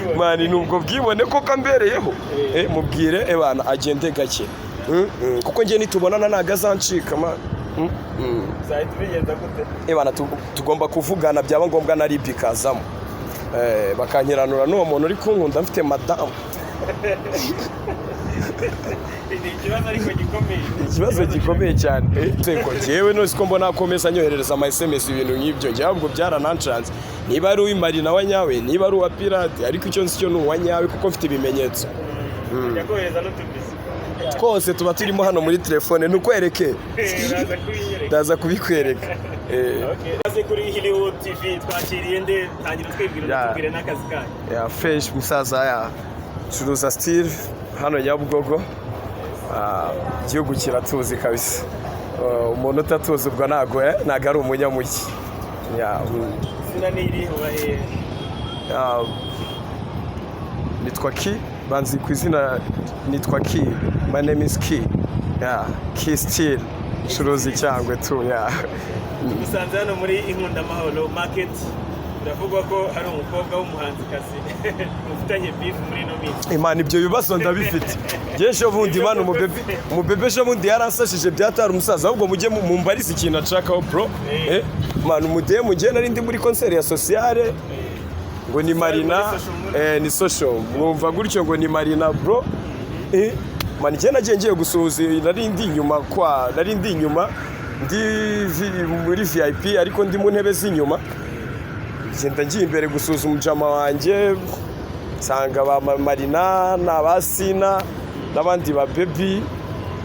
Bwibone. Man, ni ubwo bwibone koko ambereyeho. Mubwire ebana agende gake. Kuko njye nitubonana ntago azancika, man. Uzahita ubigenza gute? Ebana, tugomba kuvugana, byaba ngombwa na RIB ikazamo. Bakankiranura n'uwo muntu uri kunkunda mfite madamu. Ni ikibazo ariko gikomeye. Ikibazo gikomeye cyane. Seko njyewe none siko mbona akomeza anyoherereza ama SMS, ibintu nk'ibyo. Njyewe ahubwo byaranancanze, niba ari uw'imarina wa nyawe, niba ari uwa pirate, ariko icyo nzi cyo ni uwa nyawe kuko mfite ibimenyetso. Ajya kohereza n'utubizi. Twose tuba turimo hano muri telefone, ntukwereke. Uraza kubinyereka. Ndaza kubikwereka. Okay. Ikaze kuri Hollywood TV, twakiriye nde? Tangira twibwira, tubwire n'akazi kanyu. Yeah, fresh musaza, yeah, curuza style hano Nyabugogo. Igihugu kiratuzi kabisa. Umuntu utatuzi ubwo ntago ari umunyamujyi. Yeah. Izina ni irihe, uba hehe? Nitwa Ki, banzi ku izina nitwa Ki. My name is Ki, yeah, Ki Style, curuza icyangwe tu, yeah. Musanze hano muri Inkundamahoro Market. Biravugwa ko hari umukobwa w'umuhanzikazi mufitanye beef muri ino minsi. Imana, ibyo bibazo ndabifite ejo bundi. Imana, umubebe ejo bundi yaransashije byatari umusaza. Ahubwo mujye mumbarize ikintu ashakaho, bro. Man, umudemu, njye nari ndi muri concert ya sociale, ngo ni Marina. Ni social, mwumva gutyo ngo ni Marina, bro. Man, njye nagiye ngiye gusuhuza, nari ndi inyuma kwa nari ndi inyuma, ndi muri VIP, ariko ndi mu ntebe z'inyuma. Ngenda ngiye imbere gusuhuza umujama wanjye, nsanga ba Marina n'aba Sina n'abandi ba baby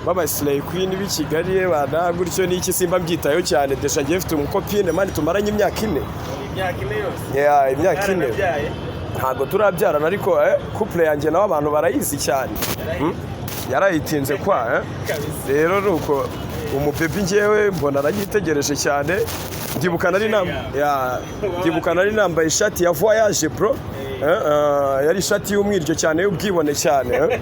baba Slay Queen b'i Kigali bana gutyo n'iki. Simba mbyitayeho cyane, déjà ngiye mfite umukopine, man, tumaranye imyaka 4. Imyaka 4 yose? Yeah, imyaka 4. Mwaranabyaye? Ntabwo turabyarana, ariko couple yanjye nawe abantu barayizi cyane. Yarayitinze kwa. Kabisa. Rero nuko umupepi njyewe mbona aranyitegereje cyane. Ndibuka nari nambaye ishati ya voyage, bro. Yari ishati y'umwiryo cyane, y'ubwibone cyane.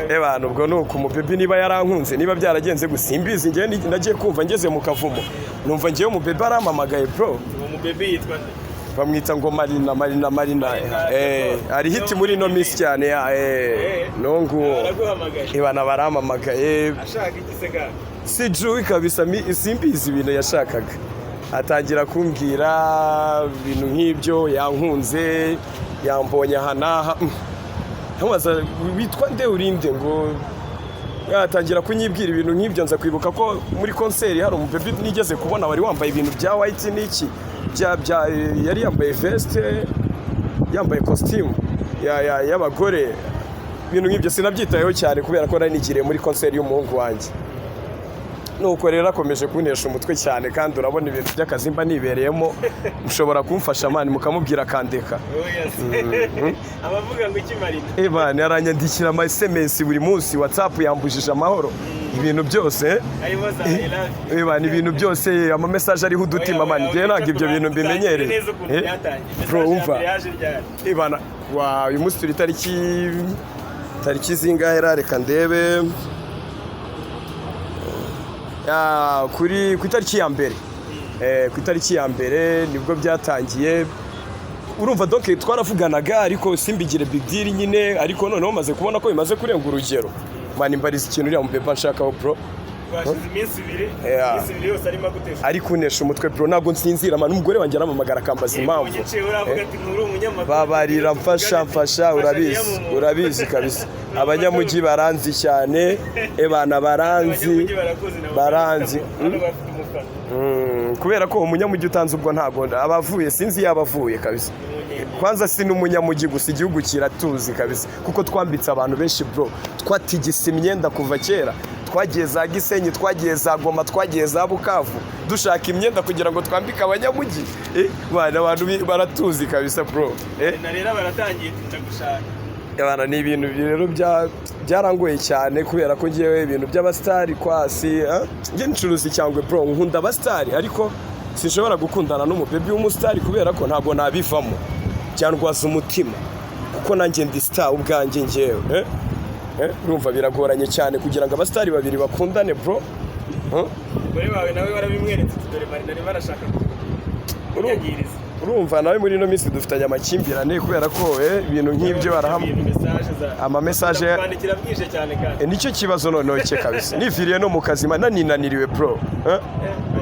Ebana, ubwo nuko umubebi niba yarankunze, niba byaragenze gusa simbizi. Njyewe nagiye kumva ngeze mu kavumo, numva ngewe umubebi arampamagaye, bro. Uwo mubebi yitwa nde? Bamwita ngo Marina, Marina, Marina. Marina, Ari hit muri ino minsi cyane yeah, no nguwo. Araguhamagaye? Ebana, barampamagaye. Ashaka iki se kandi? Sijuwi kabisa, simbizi ibintu yashakaga. Atangira kumbwira ibintu nk'ibyo, yankunze, yambonye aha n'aha. Nkamubaza witwa nde, urinde, ngo atangira kunyibwira ibintu nk'ibyo. Nza kwibuka ko muri concert hari umubebi nigeze kubona wari wambaye ibintu bya white n'iki bya yari yambaye veste, yambaye costume y'abagore, ibintu nk'ibyo. Sinabyitayeho cyane kubera ko nari nigiriye muri concert y'umuhungu wanjye. Nuko rero akomeje kuntesha umutwe cyane, kandi urabona ibintu by'akazi mba nibereyemo. Mushobora kumfasha, man, mukamubwira akandeka. Oya se, abavuga ngo iki Marina? Ebana, yaranyandikira ama SMS buri munsi, WhatsApp yambujije amahoro, ibintu byose. Harimo za I love you. Ebana, ibintu byose, ama message ariho udutima. Man, njyewe ntabwo ibyo bintu mbimenyereye. Neza ukuntu byatangiye. Bro, Message ya umva. mbere yaje ryari? Ebana, wa uyu munsi turi tariki zingahe ra? Reka ndebe. Yeah, ku itariki ya mbere. Ku itariki ya mbere nibwo byatangiye. Urumva, donc twaravuganaga ariko simbigire big deal nyine, ariko noneho maze kubona ko bimaze kurenga urugero. Man, mbariza ikintu uriya mubeba nshakaho, bro. Hashize iminsi 2. Yeah. Iminsi 2 yose arimo agutesha. Ari kuntesha umutwe, bro, ntabwo nsinzira, man. Umugore wanjye arampamagara akambaza impamvu. Unyiciye uravuga ati nturi umunyamakuru. Babarira, mfasha, mfasha. Urabizi, urabizi kabisa, abanyamujyi baranzi cyane, ebana, baranzi. Abanyamujyi barakuzi nabo. Baranzi. Hano bafite umufana. Kubera ko umunyamujyi utanze ubwo ntabwo aba avuye, sinzi yaba avuye kabisa. Kwanza si n'umunyamujyi gusa, igihugu kiratuzi kabisa, kuko twambitse abantu benshi, bro. Twatigise imyenda kuva kera, twagiye za Gisenyi, twagiye za Goma, twagiye za Bukavu dushaka imyenda kugira ngo twambike abanyamujyi. Bana, abantu baratuzi kabisa, bro. Na rero baratangiye ndagushaka. Abana, ni ibintu rero byarangoye cyane, kubera ko ngewe ibintu by'abasitari kwasi, njye ncuruza icyangwe, bro. Nkunda abasitari, ariko sinshobora gukundana n'umubebi w'umusitari kubera ko ntabwo nabivamo, byandwaza umutima, kuko nanjye ndi star ubwanjye ngewe. Urumva biragoranye cyane kugira ngo abasitari babiri bakundane, bro. Umugore wawe nawe warabimweretse uti dore Marina arimo arashaka kunyangiriza? Urumva nawe muri ino minsi dufitanye amakimbirane kubera ko ibintu nk'ibyo barahama. Ibintu message za Ama message- kwandikira bwije cyane kandi. Nicyo kibazo noneho cye kabisa. Niviriye no mu kazi, man, naninaniriwe, bro.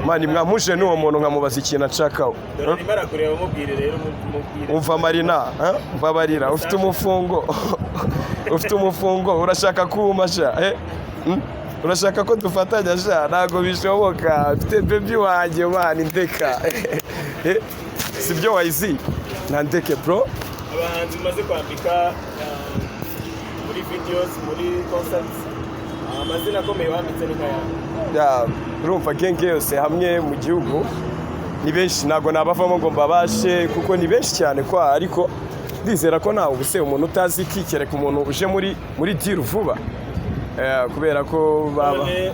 Man, mwampuje n'uwo muntu nkamubaza ikintu anshakaho. Dore arimo arakureba, mubwire rero, mubwire. Umva Marina, mbabarira, ufite umufungo, ufite umufungo, urashaka kuwumasha, eh? Urashaka ko dufatanya sha? Ntabwo bishoboka, mfite baby wanjye, man, ndeka. Sibyo wayizi ntandeke, bro. Abahanzi umaze kwambika muri videos, muri concerts, amazina akomeye wambitse ni nk'aya? Ya, urumva gang yose hamwe mu gihugu ni benshi, ntabwo nabavamo ngo mbabashe kuko ni benshi cyane kwa, ariko ndizera ko ntawe ubuse umuntu utazi kikereka umuntu uje muri deal vuba. Kubera ko baba None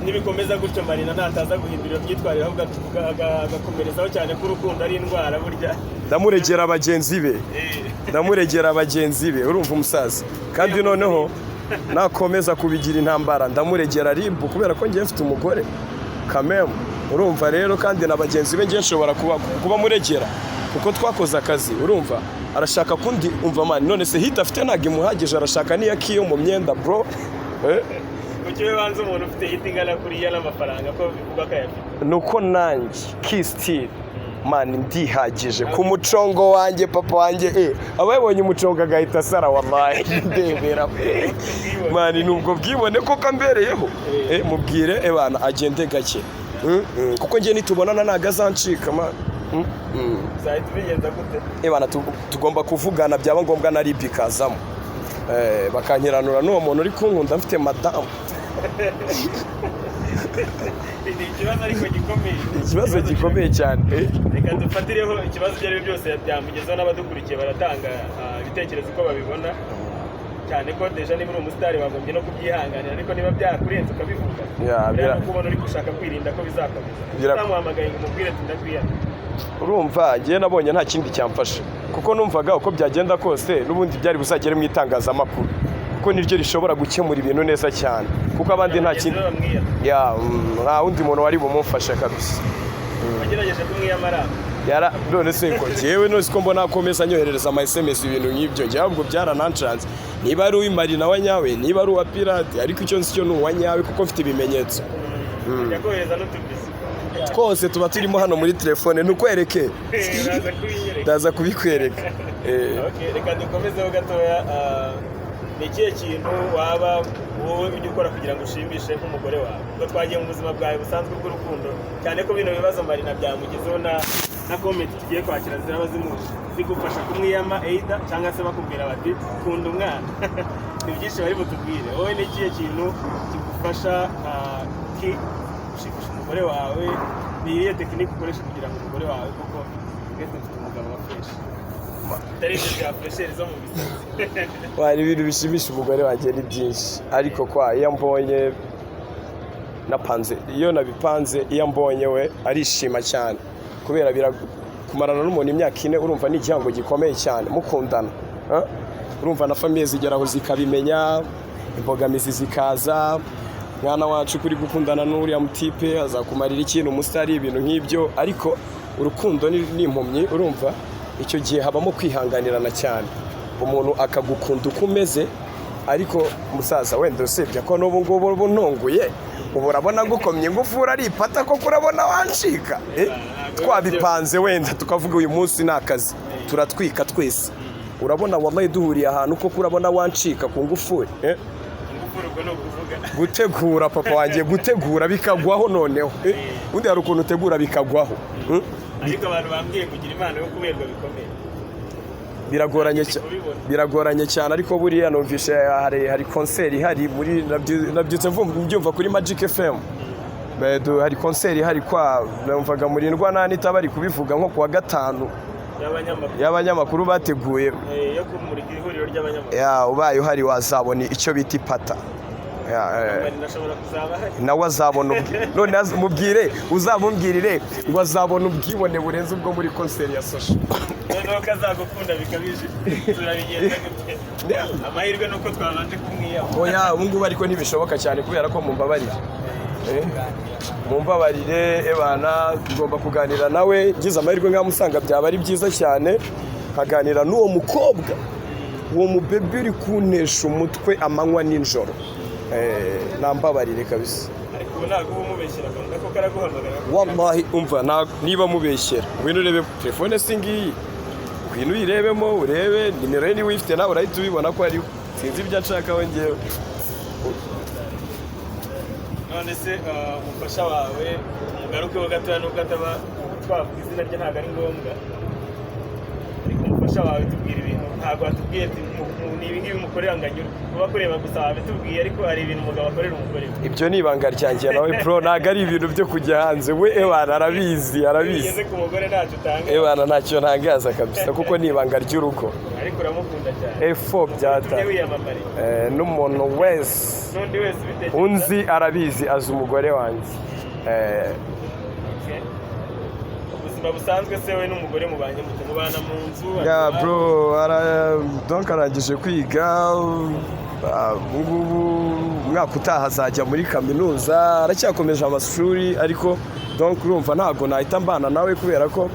nibikomeza gutyo, Marina nataza guhindura iyo myitwarire, ahubwo agakomerezaho cyane ko urukundo ari indwara burya? Ndamuregera bagenzi be. Ndamuregera bagenzi be, urumva umusaza. Kandi noneho nakomeza kubigira intambara, ndamuregera RIB kubera ko ngiye mfite umugore kamemu. Urumva rero, kandi na bagenzi be ngiye nshobora kuba muregera kuko twakoze akazi. Urumva arashaka kundi, umva man, none se hit afite ntabwo imuhagije? Arashaka n'iya kiyo mu myenda, bro. Kuki we banza umuntu ufite hit ingana kuriya n'amafaranga ko bivugwa ko ayafite? Nuko nanjye kisitiri, man, ndihagije ku mucongo wanjye, papa wanjye. Aba yabonye umucongo agahita asara, wallahi ndebera, man, nubwo bwibone koko ambereyeho. Mubwire ebana agende gake. Kuko njye nitubonana ntabwo azancika, man. Uzahita ubigenza gute? Ebana tugomba kuvugana, byaba ngombwa na RIB ikazamo. Bakankiranura n'uwo muntu uri kunkunda mfite madamu. Ni ikibazo ariko gikomeye. Ikibazo gikomeye cyane. Reka dufatireho ikibazo, ibyo ari byo byose byamugezeho, n'abadukurikiye baratanga ibitekerezo uko babibona, cyane ko déjà niba uri umusitari wagombye no kubyihanganira, ariko niba byakurenze ukabivuga, Ya, biriya no kubona uri gushaka kwirinda ko bizakomeza, utamuhamagaye ngo umubwire ati ndakwiyana? Urumva njyewe nabonye nta kindi cyamfasha, kuko numvaga uko byagenda kose n'ubundi byari buzagere mu itangazamakuru, kuko niryo rishobora gukemura ibintu neza cyane, kuko abandi nta kindi Bagenzi be bamwiyana? Ya, nta wundi muntu wari bumumfashe kabisa. Wagerageje kumwiyamara? Yara none se ko njyewe none ko mbona akomeza anyoherereza ama SMS, ibintu nk'ibyo, njyewe ahubwo byaranancanze. Niba ari uw'imarina wa nyawe, niba ari uwa pirate, ariko icyo nzi cyo ni uwa nyawe kuko mfite ibimenyetso. Ajya kohereza n'utubizi? Twose tuba turimo hano muri telefone, ntukwereke? Uraza kubinyereka. Ndaza kubikwereka. Okay, reka dukomezeho gatoya. Ni ikihe kintu waba wowe ujya ukora kugira ngo ushimishe nk'umugore wawe? Ubwo twagiye mu buzima bwawe busanzwe bw'urukundo, cyane ko bino bibazo Marina byamugezeho na comment tugiye kwakira ziraba zigufasha kumwiyama either cyangwa se bakubwira bati kunda umwana. Ni byinshi bari butubwire. Wowe ni ikihe kintu kigufasha ki gushimisha umugore wawe? Ni iyihe technique ukoresha kugira ngo umugore wawe, kuko twese mfite umugabo wa fresh, atari ibyo bya fraîcheur zo mu misatsi? Wari ibintu bishimisha umugore wanjye ni byinshi, ariko kwa iyo ambonye napanze, iyo nabipanze, iyo ambonye we arishima cyane, kubera kumarana n'umuntu imyaka 4, urumva ni igihango gikomeye cyane mukundana. Urumva na famille zigeraho zikabimenya, imbogamizi zikaza: mwana wacu, kuri gukundana n'uriya mutipe azakumarira ikintu, umusitari, ibintu nk'ibyo. Ariko urukundo ni impumyi. Urumva icyo gihe habamo kwihanganirana cyane, umuntu akagukunda uko umeze. Ariko musaza, wenda usibye ko n'ubu ngubu uba untunguye, ubu urabona gukomye ingufuri ari ipata koko, urabona wancika. Twabipanze wenda tukavuga uyu munsi ni akazi, turatwika twese, urabona wallahi duhuriye ahantu koko, urabona wancika ku ngufuri, eh? Ingufuri ubwo ni ukuvuga? Gutegura, papa wanjye, gutegura bikagwaho noneho. Ubundi hari ukuntu utegura bikagwaho. Ariko abantu bambwiye kugira impano yo kuberwa bikomeye. Biragoranye Kubibona. Biragoranye cyane, ariko buriya numvishe hari concert ihari muri nabyutse mbyumva kuri Magic FM. Hari concert ihari kwa numvaga Murindwa na Anita bari kubivuga nko kuwa gatanu. Y'abanyamakuru. Y'abanyamakuru bateguye. Yo kumurika ihuriro ry'abanyamakuru. Ya, ubaye uhari wazabona icyo bita ipata. Ya, Marina ashobora kuzaba ahari. Nawe azabona none mubwire, uzamumbwirire ngo azabona ubwibone burenze ubwo muri concert ya social. Noneho ko azagukunda bikabije, turabigenza gute? Amahirwe ni uko twabanje kumwiyama. Oya, ubu ngubu ariko ntibishoboka cyane kubera ko mumbabarira. Mumbabarire ebana, tugomba kuganira nawe. Ngize amahirwe nkamusanga byaba ari byiza cyane, nkaganira n'uwo mukobwa, uwo mubebe uri kuntesha umutwe amanywa nijoro. Nambabarire kabisa. Ariko ubu ntabwo uba umubeshyera, akunda ko karaguhamagara. Wallahi, umva, niba mubeshyera, ngwino urebe telefone, si ngiyi? Ngwino uyirebemo, urebe nimero ye, niba uyifite nawe urahita ubibona ko ariho. Sinzi ibyo anshakaho ngewe. None se umufasha wawe, umugarukeho gatoya, nubwo ataba twavuga izina rye ntabwo ari ngombwa, ariko umufasha wawe, tubwira ibintu ntabwo watubwiye ati ni ibi ngibi umukorera ngo anyurwe. Kuba kureba gusa wabitubwiye, ariko hari ibintu umugabo akorera umugore we. Ibyo ni ibanga ryanjye nawe bro, ntabwo ari ibintu byo kujya hanze. We ebana arabizi. Iyo Arabizi. ugeze ku mugore ntacyo utanga. Ebana ntacyo ntangaza kabisa, kuko ni ibanga ry'urugo. Ariko uramukunda cyane. Efo byata. Ujye wiyamamariza. N'umuntu wese n'undi wese ubitekereza. Unzi arabizi, azi umugore wanjye. Okay. Ubuzima busanzwe se, we n'umugore mubanye mute? Mubana mu nzu? Yeah bro, donc arangije kwiga, ubu ngubu umwaka utaha azajya muri kaminuza. Aracyakomeje amashuri, ariko donc urumva ntabwo nahita mbana nawe kubera ko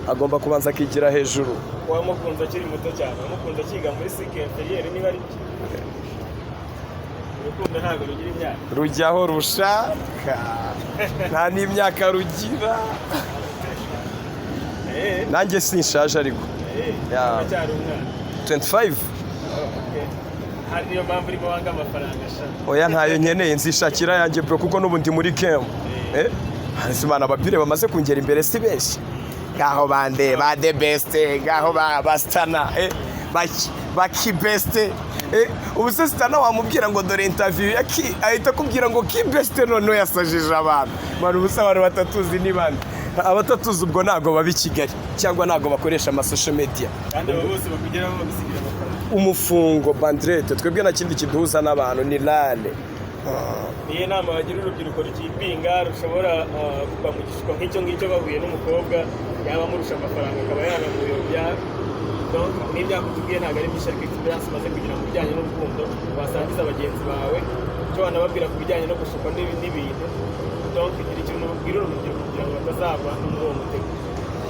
agomba kubanza akigira hejuru. Wamukunze akiri muto cyane, wamukunze akiga muri cycle inférieur, niba ari byo. Urukundo ntabwo rugira imyaka. Rujyaho rushaka, nta n'imyaka rugira. Nanjye sinshaje ariko. Uracyari umwana. 25. Okay. Hari niyo mpamvu urimo wanga amafaranga sha. Oya, ntayo nkeneye, nzishakira yanjye bro, kuko n'ubu ndi muri game. Imana, abapire bamaze kungera imbere si benshi. Ngaho bande ba the best, ngaho ba bastana, ba ki best. Ubu se Stana wamubwira ngo dore interview ya ki, ahita akubwira ngo ki best. Noneho yasajije abantu mara ubusa. Abantu batatuzi ni bande? Abatatuzi ubwo ntabwo baba i Kigali cyangwa ntabwo bakoresha ama social media. Kandi abo bose bakugeraho bagusigira amafaranga. Umufungo bandrete, twebwe nta kindi kiduhuza n'abantu, ni lale. Niyo nama bagira urubyiruko rukipinga, rushobora kugwa mu gishuko nk'icyo ngicyo, bahuye n'umukobwa yaba amurusha amafaranga akaba yanamuyobya. Donc, n'imyaka utubwiye ntabwo ari myinshi, ariko experience umaze kugira mu bijyanye n'urukundo wasangiza bagenzi bawe, icyo wanababwira ku bijyanye no gushukwa n'ibintu. Donc gira ikintu ubwira urubyiruko kugira ngo batazagwa no muri uwo mutego.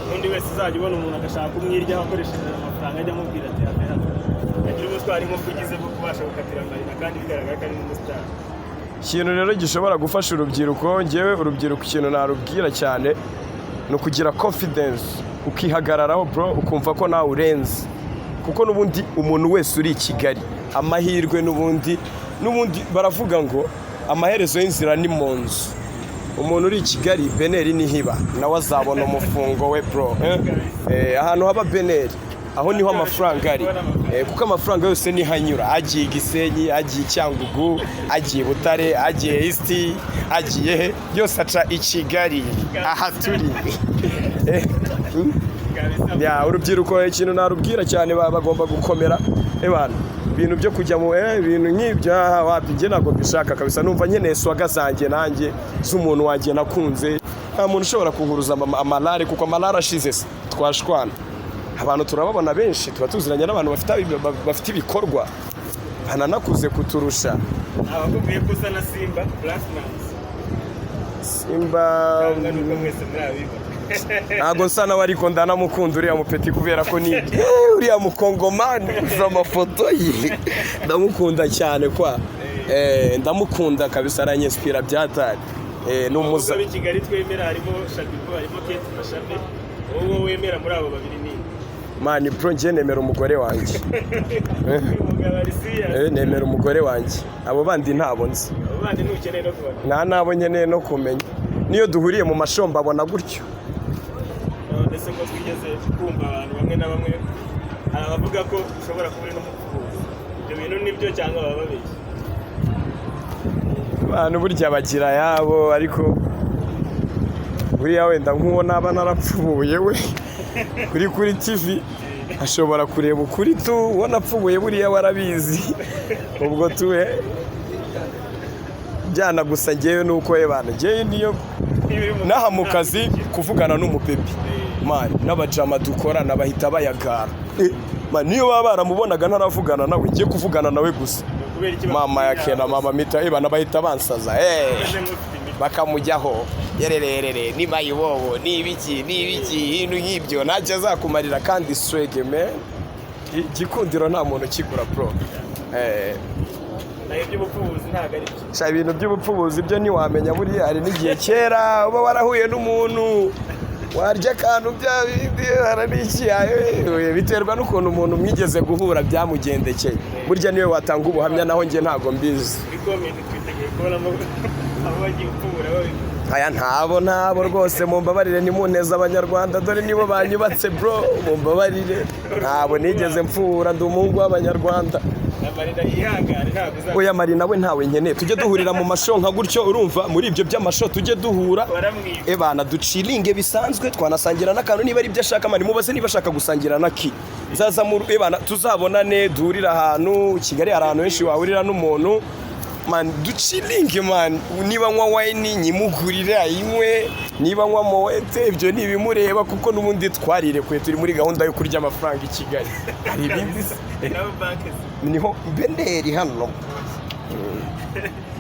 N'undi wese uzajya ubona umuntu agashaka kumwiryaho akoresheje amafaranga, ajya amubwira ati have have, agira ubutwari nk'ubwo ugize bwo kubasha gukatira Marina kandi bigaragara ko ari n'umusitari. Ikintu rero gishobora gufasha urubyiruko, ngewe urubyiruko ikintu narubwira cyane ni ukugira confidence, ukihagararaho bro, ukumva ko nawe urenze, kuko n'ubundi umuntu wese uri i Kigali amahirwe n'ubundi baravuga ngo amaherezo y'inzira ni mu nzu. Umuntu uri i Kigali, beneri nihiba nawe azabona umufungo we bro. Ahantu haba beneri aho niho amafaranga ari. Kuko amafaranga yose niho anyura, agiye i Gisenyi, agiye i Cyangugu, agiye i Butare, agiye East, agiye he, yose aca i Kigali aha turi. Yeah, urubyiruko ikintu narubwira cyane, bagomba gukomera ebana. Ibintu byo kujya mu ibintu nk'ibyo, wapi, njye ntabwo mbishaka kabisa. Numva nkeneye swagger zanjye nanjye z'umuntu wanjye nakunze. Nta muntu ushobora kunkuruza amalare, kuko amalare ashize se twashwana. Abantu turababona benshi, tuba tuziranye n'abantu bafite ibikorwa bananakuze kuturusha. Abakubwiye ko usa na Simba Platnumz. Simba? Cyangwa nuko mwese muri abiba. Ntabwo nsa nawe, ariko ndanamukunda uriya mupeti, kubera ko ni uriya mukongomani uzi amafoto ye, ndamukunda cyane kwa ndamukunda kabisa, aranyesipira byatari. Ni umuza Abakobwa b'i Kigali twemera harimo Shaddyboo, harimo Kate Bashabe. Wowe wemera muri abo babiri ni nde? Man bro, njye nemera umugore wanjye. Uyu mugabo ari serious. Nemera umugore wanjye, abo bandi ntabo nzi. Abo bandi ntukeneye no kubamenya. Nta nabo nkeneye no kumenya, niyo duhuriye mu mashombo abona gutyo. Ndetse ko twigeze kumva abantu bamwe na bamwe, hari abavuga ko ushobora kuba uri n'umupfubuzi. Ibyo bintu nibyo cyangwa baba babeshya? Abantu burya bagira ayabo, ariko buriya wenda nk'uwo naba narapfubuye we kuri TV ashobora kureba ukuri tu, uwo napfubuye buriya warabizi. Ubwo tuhe byana gusa. Ngewe nuko ebana, ngewe niyo Niba uri mu n'aha mu kazi kuvugana n'umupepi man, n'abajama dukorana bahita bayagara. Man, niyo baba baramubonaga ntaravugana nawe, ngiye kuvugana nawe gusa. Kubera iki? Mama ya kena mama mita ebana bahita bansaza. Umeze nk'ufite imico. Bakamujyaho yerererere, niba iwobo ni ibiki ni ibiki, ibintu nk'ibyo ntacyo azakumarira. Kandi swag, man, igikundiro nta muntu ukigura, bro. Naho iby'ubupfubuzi ntabwo ari byo. Sha, ibintu by'ubupfubuzi byo ntiwamenya. Buriya hari n'igihe kera uba warahuye n'umuntu warya akantu bya bindi haranikiyaye, biterwa n'ukuntu umuntu mwigeze guhura byamugendekeye. Burya niwe watanga ubuhamya, naho njye ntabwo mbizi. Muri comment twiteguye kubonamo abo bagiye gupfubura babivuga. Aya, ntabo, ntabo rwose, mumbabarire, nimuneze Abanyarwanda, dore nibo banyubatse, bro. Mumbabarire, ntabo nigeze mfura, ndi umuhungu w'Abanyarwanda. Na Marina yihangane, ntabwo uzaba. Oya, Marina we ntawe nkeneye. Tujye duhurira mu ma show nka gutyo, urumva, muri ibyo by'ama show tujye duhura. Waramwiba. Ebana, duchillinge bisanzwe, twanasangira n'akantu niba ari ibyo ashaka. Man, mubaze niba ashaka gusangira na ki nzaza mu ebana, tuzabonane, duhurire ahantu Kigali. Hari ahantu henshi wahurira n'umuntu, man, duchillinge, man. Niba nywa wine nyimugurire ayinywe, niba nywa Moët ibyo ni ibimureba, kuko n'ubundi twarirekuye, turi muri gahunda yo kurya amafaranga i Kigali. Hari ibindi se? Nawe banki se. Niho beneri hano.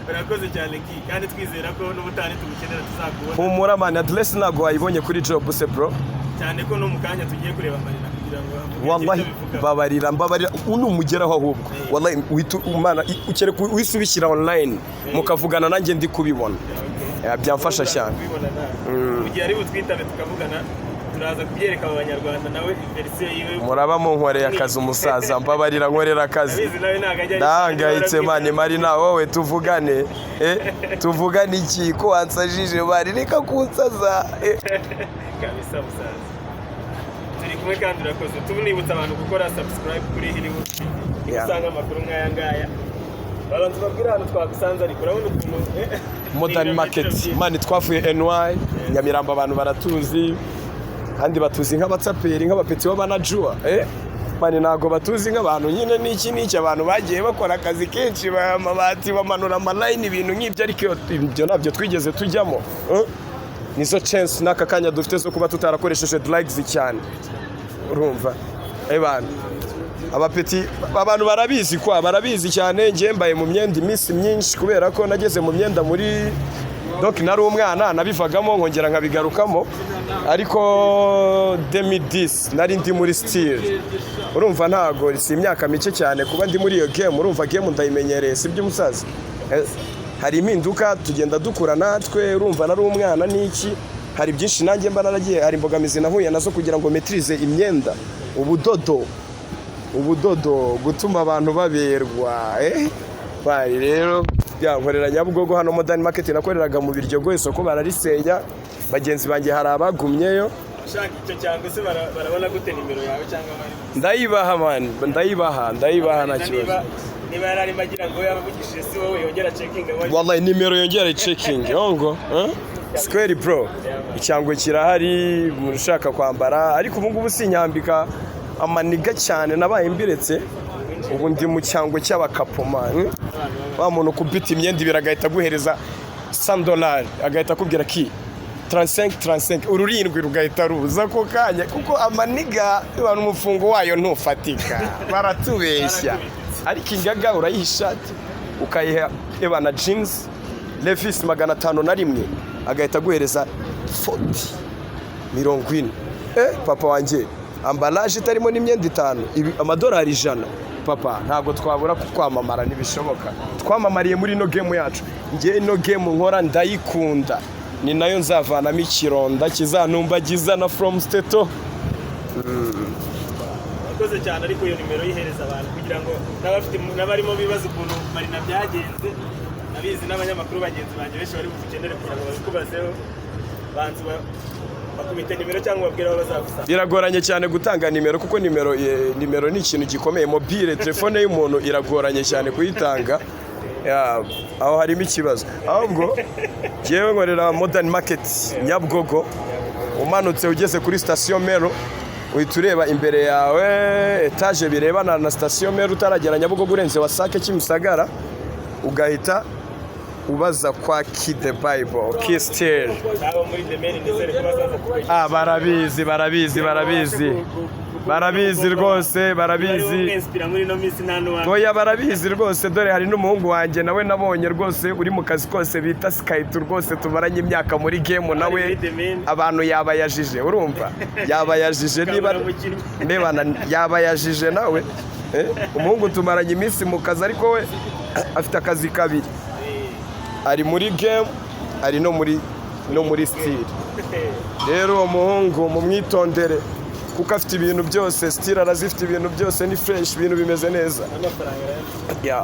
Urakoze cyane ki, kandi twizera ko n'ubutaha tugukenera tuzakubona. Humura, man, address ntabwo wayibonye kuri job se, bro? Cyane ko no mu kanya tugiye kureba Marina kugira ngo avuge Wallahi. icyo bivugaho. Mbabarira, mbabarira, unumugeraho ahubwo, wallahi uhita umana ukereka uhise ubishyira online mukavugana, nanjye ndi kubibona. Byamfasha cyane. Kubibona nawe mu gihe ari butwitabe tukavugana, turaza kubyereka aba Banyarwanda nawe version yiwe. Muraba munkoreye akazi, umusaza, mbabarira, nkorera akazi. Abizi nawe ntabwo ajya. Ndahangayitse, man. Marina, wowe tuvugane, tuvugane iki ko wansajije bari? Reka kunsaza. Kabisa, musaza, turi kumwe kandi urakoze. Tunibutsa abantu gukora subscribe kuri Hollywood TV, usanga amakuru nk'aya ngaya. Babanza babwire ahantu twagusanze, ariko urabona ukuntu Modern ibirometero Market. byinshi. Man, twavuye NY Nyamirambo, abantu baratuzi kandi batuzi nk'abatsaperi, nk'abapeti b'abanajuwa, man, ntabwo batuzi nk'abantu nyine n'iki n'iki, abantu bagiye bakora akazi kenshi, amabati bamanura ama line, ibintu nk'ibyo. Ariko ibyo ntabyo twigeze tujyamo, eh? Nizo chance n'aka kanya dufite zo kuba tutarakoresheje drugs cyane, urumva. Ebana, abapeti abantu barabizi kwa barabizi cyane. Njye mbaye mu myenda iminsi myinshi kubera ko nageze mu myenda muri donc nari umwana, nabivagamo nkongera nkabigarukamo, ariko 2010 nari ndi muri style, urumva ntago si imyaka mike cyane kuba ndi muri iyo game. Urumva game ndayimenyereye, si byo, umusaza? Hari impinduka, tugenda dukura natwe, urumva nari umwana n'iki, hari byinshi nanjye mba naragiye, hari imbogamizi nahuye nazo kugira ngo maîtrise imyenda, ubudodo, ubudodo, gutuma abantu baberwa, Bari rero yankorera Nyabugogo hano Modern Market, nakoreraga mu Biryogo, isoko bararisenya, bagenzi banjye hari abagumyeyo. Abashaka icyo cyangwa se barabona gute nimero yawe cyangwa bari Ndayibaha, man, ndayibaha, ndayibaha, nta kibazo. Niba yari arimo agira ngo yabavugishije si wowe, yongera checking wowe. Wallahi, nimero yongera checking yongo, eh? Square, bro, icyangwe kirahari umuntu ushaka kwambara, ariko ubu ngubu sinyambika amaniga cyane, nabaye mbiretse. Ubu ndi mu cyangwe cy'abakapo, man. Wa muntu kubita imyenda ibiri agahita aguhereza $100, agahita akubwira ki 35 35, ururindwi rugahita ruza ako kanya, kuko amaniga abantu umufungo wayo ntufatika, baratubeshya. Ariko ingaga urayiha ishati, ukayiha ebana jeans Levi's 501, agahita aguhereza 40, 40. Papa wanjye, emballage itarimo n'imyenda itanu, $100, papa, ntabwo twabura kukwamamara, ntibishoboka. Twamamariye muri ino game yacu. Njye ino game nkora ndayikunda, ni nayo nzavanamo ikironda kizantumbagiza na from steto. Urakoze cyane, ariko iyo nimero yihereza abantu kugira ngo n'abafite n'abarimo bibaza ukuntu Marina byagenze, abizi n'abanyamakuru bagenzi banjye benshi bari bugukenere kugira ngo babikubazeho, banze bakubite nimero cyangwa babwire aho bazagusanga. Biragoranye cyane gutanga nimero, kuko nimero ni ikintu gikomeye. Mobile telefone y'umuntu iragoranye cyane kuyitanga. Ya, aho harimo ikibazo. Ahubwo njyewe nkorera Modern Market Nyabugogo, umanutse ugeze kuri sitasiyo Mero, uhita ureba imbere yawe etaje birebana na sitasiyo Mero, utaragera Nyabugogo, urenze Wasake Kimisagara, ugahita ubaza kwa Ki the Bible Ki Still. Abo muri The Mane ndizere ko bazaza kubegera. Ah, barabizi, barabizi, barabizi. ukunda Barabizi n'umukobwa rwose, wawe. barabizi. Niba ari wowe umwinspira muri ino minsi, nta n'uwa Oya, barabizi rwose. Dore hari n'umuhungu wanjye nawe nabonye rwose uri mu kazi kose bita Sikayiti, rwose tumaranye imyaka muri game nawe. Muri The Main. Abantu yabayajije, urumva, yabayajije niba Ukabura umukinnyi. ndebana yabayajije nawe. Umuhungu tumaranye iminsi mu kazi, ariko we afite akazi kabiri: ari muri game, ari no muri style. Rero uwo muhungu mumwitondere kuko afite ibintu byose, style arazifite, ibintu byose ni fresh, ibintu bimeze neza. N'amafaranga arayafite. Yeah.